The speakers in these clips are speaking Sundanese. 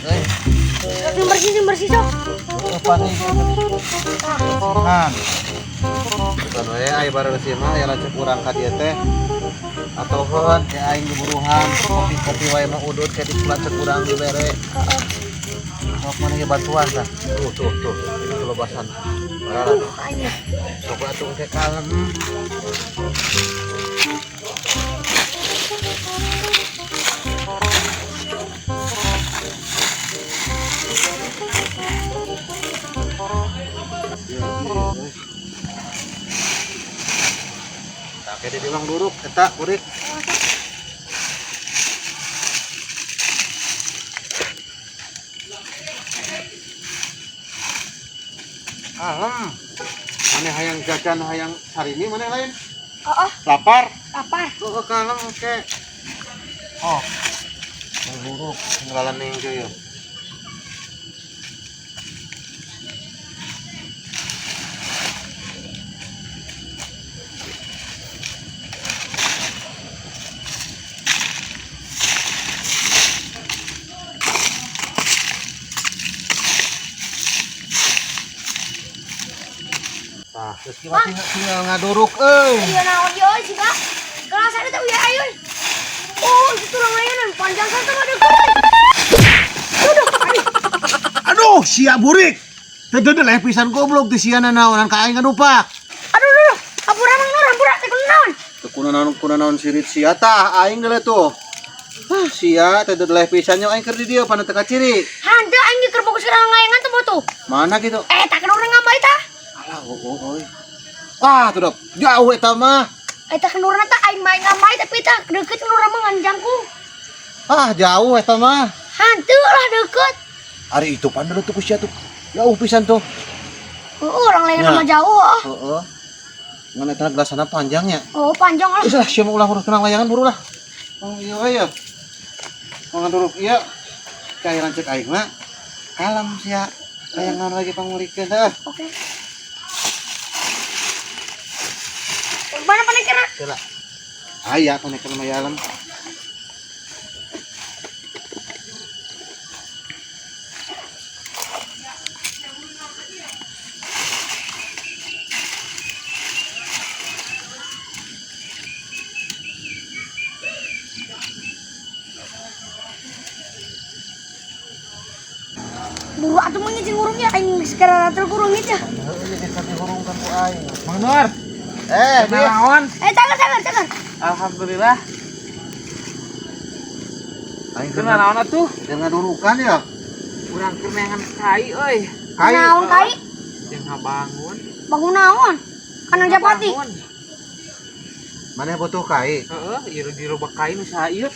Euy, Sing bersih, sing bersih sok. apa nih? Bersihan. Bukan we aya bareureusih mah aya lanceuk urang ka dieu teh. Atoheun ke aing diburuhan, kopi-kopi wae mah udut ke di lanceuk urang dibere. Heeh. Sok mana ge bantuan tah. Tuh tuh tuh, itu lobasan. Aduh, aing. Sok atuh ke kalem. Tak kede di Mang Duruk eta kurik. Kalem. Maneh hayang jajan hayang sarimi maneh lain? Heeh, Lapar? lapar. Tuh kalem ke. Oh. Mang Duruk ngalaning ke yeuh. Tah, geus kieu mah tinggal ngaduruk euy. Iya naon ieu euy sih, Kak. Gelas ada teh uya ayo. Oh, itu tulang layanan panjang kan sama deket. Aduh, aduh. Aduh, sia burik. Teu deuleh pisan goblok di sia naonan ka aing ngadupak. Aduh, aduh, aduh. Ampura Mang Nur, ampura teh kunaon naon? Teu kunaon sirit sia tah aing deuleu tuh. Ah, sia teu deuleh pisan nya aing keur di dieu pana teu kaciri. Hanteu aing ge keur fokus kana ngayangan tuh tuh. Mana gitu? Eh, tak kena urang ngambai tah. Alah, oh, oh, oh. Ah, tuh dok. Jauh eta mah. Eh, tak kena urang tah aing main ngambai tapi tah deket kena urang mah ngan jangkung. Ah, jauh eta mah. Hanteu lah deket. Ari itu pan deuleu tuh ku sia tuh. Jauh pisan tuh. Oh, orang lain Ya. mah jauh ah. Heeh. Ngan eta gelasana panjangnya. Oh, panjang lah. Geus lah, sia mah ulah urus kenang layangan buru lah. Oh iya iya. Mau ngaduruk iya. Cairan cek aing mah. Kalem sia. Layangan lagi pangulikeun heuh. Oke. Mana mana kira? Heula. Aya panekeun mah ya alam. Buru atuh mah ngijin hurungnya aing sekarang ratel hurung itu. Heuh, geus dihurungkeun ku aing. Mang Nur, Eh, dia. naon? Eh, cagar cagar cagar. Alhamdulillah. Aing Keur naon atuh? keur ngadurukan ya. Urang keur neangan kai euy. Kai. Naon kai? Jeung ngabangun. Bangun naon? Kana japati. Ngabangun. Mana butuh kai? Heeh, ieu dirobak kai nu saha ieu?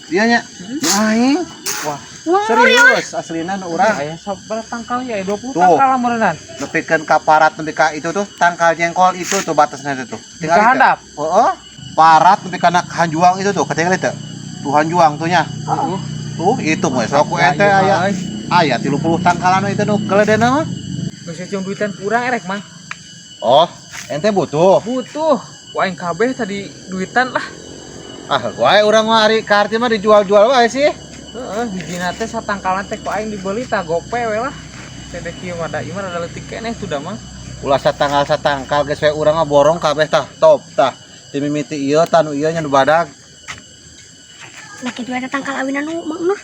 Dia nya. Nu aing. Wah, serius aslina nu urang. Aya sabar tangkal ya 20 Tuh. tangkal meureunnan. Nepikeun ka parat nepi ka itu tuh tangkal jengkol itu tuh batasnya itu tuh. Ka handap? Heeh. Parat nepi kana hanjuang itu tuh, ketinggalan teu? Tuh hanjuang tuh nya. Heeh. Tuh itu mah sok ku ente aya. Aya 30 tangkalan itu nu geledena mah. Geus jeung duitan kurang erek mang. Oh, ente butuh. Butuh. Ku aing kabeh tadi duitan lah. Ah, wae urang mah ari ka arti mah dijual-jual wae sih. Heeh, hijina teh satangkalan teh ku aing dibeli tah gope we lah. Teh dek kieu mah da ieu mah rada leutik keneh tuh da mang. Ulah satangkal satangkal geus we urang mah borong kabeh tah top tah. Ti mimiti ieu tah nu ieu nya nu badag. Nah, kitu eta tangkal awinan nu Mang Nur.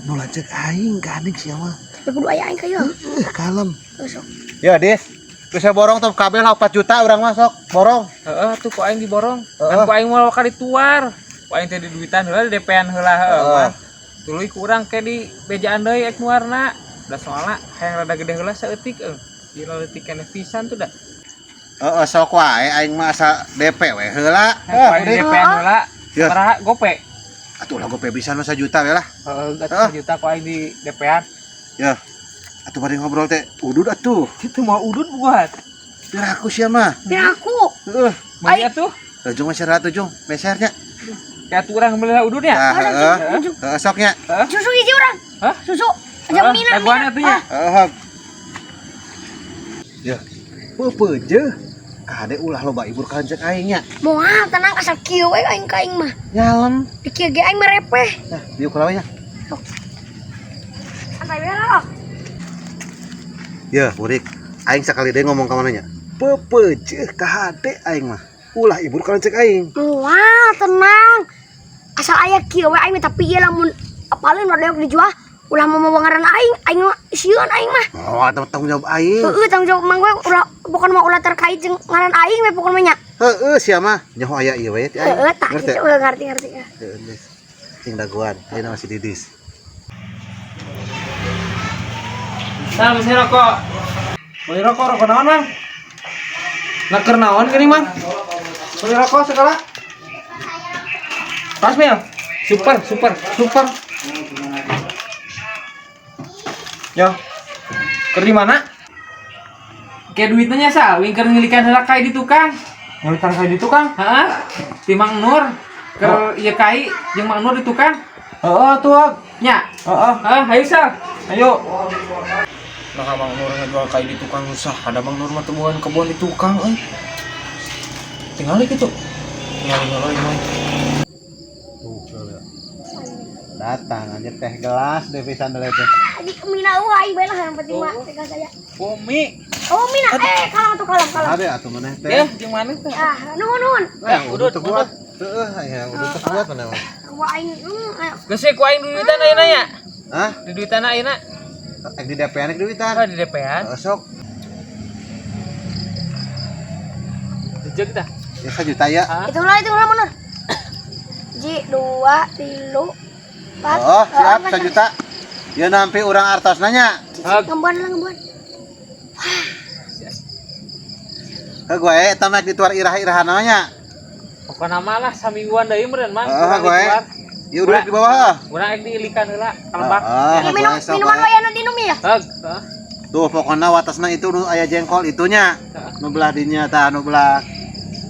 Nu lanceuk aing gandeng sia mah. Tapi kudu aya aing ka ieu. Kalem. Heuh, sok. Ya, Dis. Geus we borong top kabeh lah 4 juta urang mah sok borong. Heeh, tuh ku aing diborong. Heeh. Kan ku aing moal ka dituar. Ku aing teh diduitan heula di DP-an heula heeh Heeh. mah. Tuluy ku urang ke di bejaan deui ek nuarna. Da soalna hayang rada gede heula saeutik euy. Ieu leutik keneh pisan tuh da. Heeh, sok wae aing mah asa DP we heula. Ku aing di DP-an heula. Ya. Sabaraha gope? Atuh lah gope pisan mah sajuta we lah. Heeh, atuh sajuta ku aing di DP-an. Ya. Atuh bari ngobrol teh udud atuh. Kitu mau udud buat. Biar aku sia mah. Biar aku. Heeh. Meuli atuh. Ujung meser atuh jung, mesernya. Kayak atuh urang meuli ududnya. Tah, heeh. Ujung. Heeh, sok nya. Heeh. Susu hiji urang. Hah? Susu. Aja Heeh, mina. dagoan mina. atuh nya. Ah, Heeh. Ya. Peupeut jeuh. Kade ulah loba ibur ka lanceuk aing nya. Moal tenang asal kieu we aing ka aing mah. Nyalem. Di kieu ge aing mah repeh. Nah, diuk lawe nya. Sok. Santai we lah. Ya, burik. Aing sakali deui ngomong ka mana nya? Pepeujeuh ka hade aing mah. Ulah ibur ka lanceuk aing. Wah, tenang. Asal aya kieu we aing mah, tapi ieu lamun apaleun wadah dijual ulah mau mau ngaran aing, aing mah sieun aing mah. Oh, tanggung jawab aing. Heeh, tanggung jawab mang we ulah pokona mah ulah terkait jeung ngaran aing we pokona mah nya. Heeh, sia mah nyaho aya ieu we ti aing. Heeh, tah Ngerti? gitu ngerti ngerti. Heeh, geus. Sing dagoan, ayeuna masih didis. Nah, mesti rokok. Beli rokok, rokok naon, Mang? Nah, keur naon geuning, Mang? Beli rokok segala. Pas, Mil. Super, super. Super. Ya. Keur di mana? Kayak duitnya nya sa, wing keur ngilikan heula kai di tukang. Ngelikan kai di tukang. Heeh. Ti Mang Nur keur ieu kai jeung Mang Nur di tukang. Heeh, tuh. Ag. Nya. Heeh. Heeh, hayu sal. Ayo. Nah, Mang Nur ngejual kai di tukang susah. Ada Mang Nur mah temuan kebun di tukang euy. Tinggal gitu. Tinggal heula ieu mah. Tuh, coba. Datang aja teh gelas deh pisan deui teh. Aji mina eueuh aing bae lah yang penting mah teh saya. Bumi. Oh, mina eh kalem tuh kalem kalem. Ada atuh maneh teh. Ya, jeung mana teh? Ah, nuhun nuhun. Eh, Udut, udut teu kuat. Heeh, ya udut teu kuat maneh mah. Wah aing ayo. Geus we ku aing duitan ayeuna nya. Hah? Di duitan ayeuna. Ek di DP-an ek duitan. Oh, di DP-an. Heeh, sok. Jejeg tah. Ya sajuta ya. Hah? Itulah mundur. Ji, dua, tilu, empat. Oh, siap sajuta. Ya nampi urang artos nanya. Hag. Ngembuan lah ngembuan. Heuh gue eta mah dituar irah-irahan namanya. Pokona mah lah samingguan deui meureun Mang. Heeh, Urang gue. dituar. Ya udah di bawah. Urang ek diilikan heula kalebak. Heeh, Ya, minum gue sok minuman wae. wae anu dinum ya. Hag. Heeh. Tuh pokoknya watasna itu nu aya jengkol itunya. Nu belah dinya tah nu belah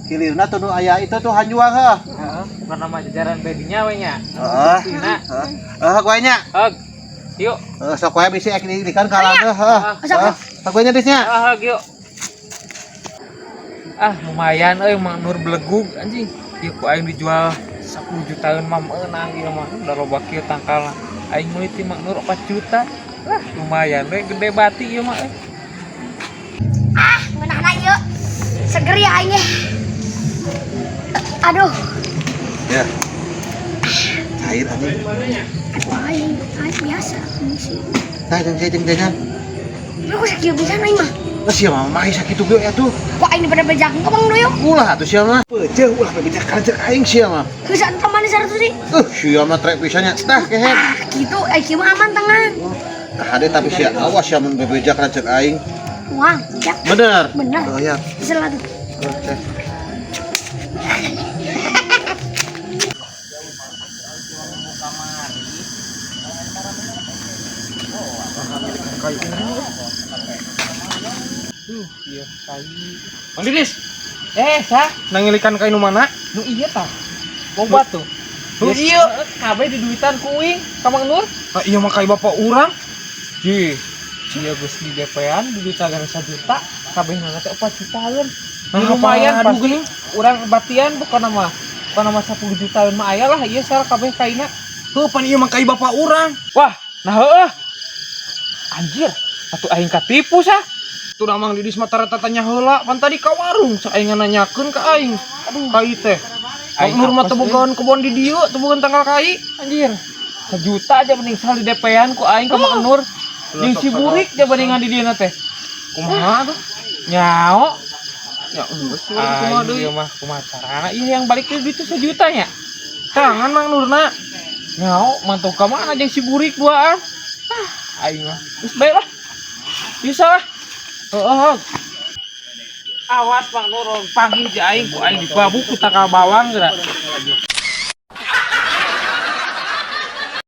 hilirna tuh nu aya itu tuh hanjuang heuh. Heeh, pokona mah jajaran bedinya we nya. Heeh. Tina. Heeh. Heuh gue nya. Hag. Yuk. Heuh sok wae bisi ek diilikan ka leuh heuh. Sok. Heuh, sok gue nya disnya. Ah, hag yuk. Ah, lumayan euy Mang Nur belegug anjing. Ieu ku aing dijual 10 jutaan mah meunang ieu mah. Udah loba kieu tangkalna. Aing meuli ti Mang Nur 4 juta. Lah, lumayan we gede bati ieu mah euy. Ah, ngeunahna ieu. Seger ya aing ge. Aduh, Ya. Cair anjing. aing aing biasa sih. Tah jeung jeung jajan. Lu kok sakieu pisan aing mah. Lah sia mah mahi sakitu ge atuh. Kok aing pada bejakeun ka Bang Doyok? Ulah atuh sia mah. Peuceuh ulah bebejak kancek aing sia mah. Geus atuh tambahan 100 sih. Sia mah trek pisannya. Tah kehed. Ah, gitu eh kieu mah aman tangan. Kahade tapi sia awas sia mun bebejak kancek aing. Wah, ya. Bener. Bener. Oh ya. Bisa lah tuh. Oke. Iya, kai. Mang Didis. Eh, sah, Nangilikan kai nu mana? nu iya tah. Loba tuh. Nu Iya, kabeh diduitan ku uing ka Mang Nur. Ah, iya mah kai bapak urang. Ji, iya geus di DP-an di duit gara 1 juta, kabehna teh 4 jutaan. Nah, lumayan apa pasti geuning? Urang batian bukan nama 10 jutaan mah aya lah ieu sal kabeh kaina. Heuh, pan ieu mah kai bapak urang. Wah, nah heueuh. Anjir, atuh aing katipu sah. Tuh dah Mang Didis mah tara tanya heula, pan tadi ka warung sa aing nanyakeun ka aing. Aduh, kai teh. Aing Mang Nur mah apes, teu bogaan kebon di dieu, teu bogaan tanggal kai. Anjir. 1 juta aja mending sal di DP-an ku aing ka Mang Nur. Jeung si Burik aja mendingan di dieu teh. Kumaha tuh? Nyao. Ya geus urang kumaha Aing deui. ieu mah kumaha carana? Iya yang balik ke duit itu 1 jutanya. Tangan Mang Nurna. Nyao, mantau ka mana jeung si Burik duaan. Ah, aing mah. Geus bae lah. Bisa lah. Heeh. Awas Mang Nur, panggil je aing ku aing dibabuk ku tangkal bawang geura.